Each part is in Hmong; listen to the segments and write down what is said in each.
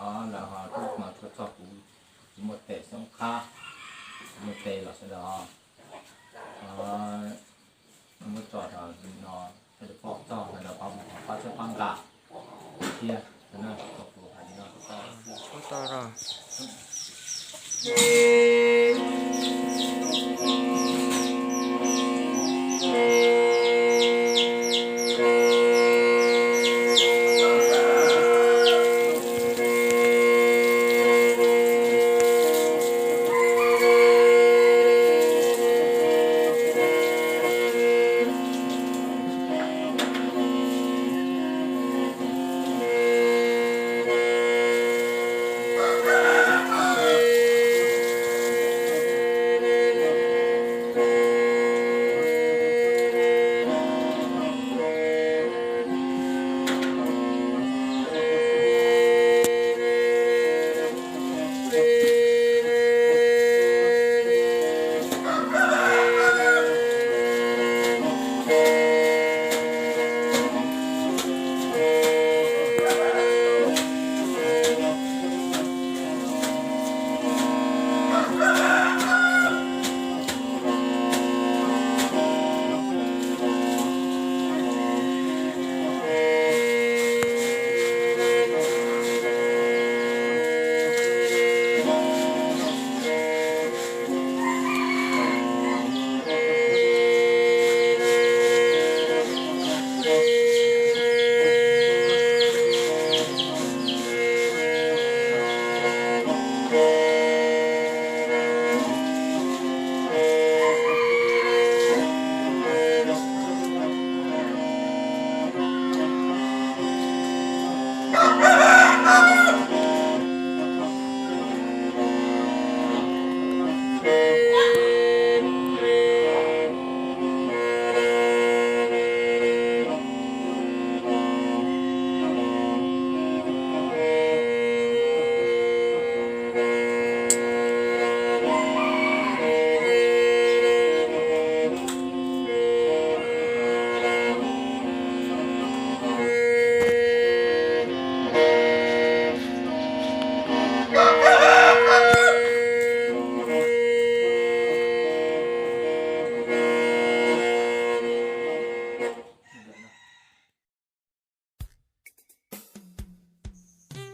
Lawv ho tuaj mas tuaj txog kuv, kuv muaj tes xyoob qhab, kuv muaj tes los sawv daws ho muab tso no, sawv daws pom txog sawv daws pab mus pab txhawb pab nqa thiab.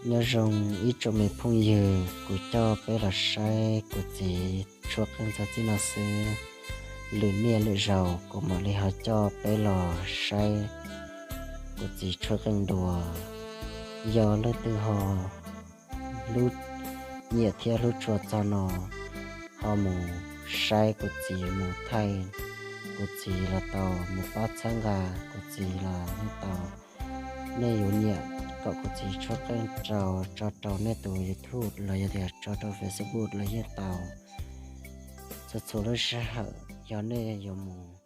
Nyob zoo ib tsoom me phooj ywg, kuv coj peb los saib kuv txiv tshuab qeej txog txij no xwb. Lwm niaj lwm zaus kuv mam li ho coj peb los saib kuv txiv tshuab qeej dua. Yog leej twg ho hlub, nyiam thiab hlub tshua txog no, ho mus saib kuv txiv, mus thaij kuv txiv los tau, mus pab txhawb nqa kuv txiv los yeej tau. Nej yuav nyiam kom kuv txiv tshuab qeej rau, tso rau nej tus YouTube los yog tias tso rau Facebook los yeej tau. Txhua txhua lub sij hawm yog nej yuav mus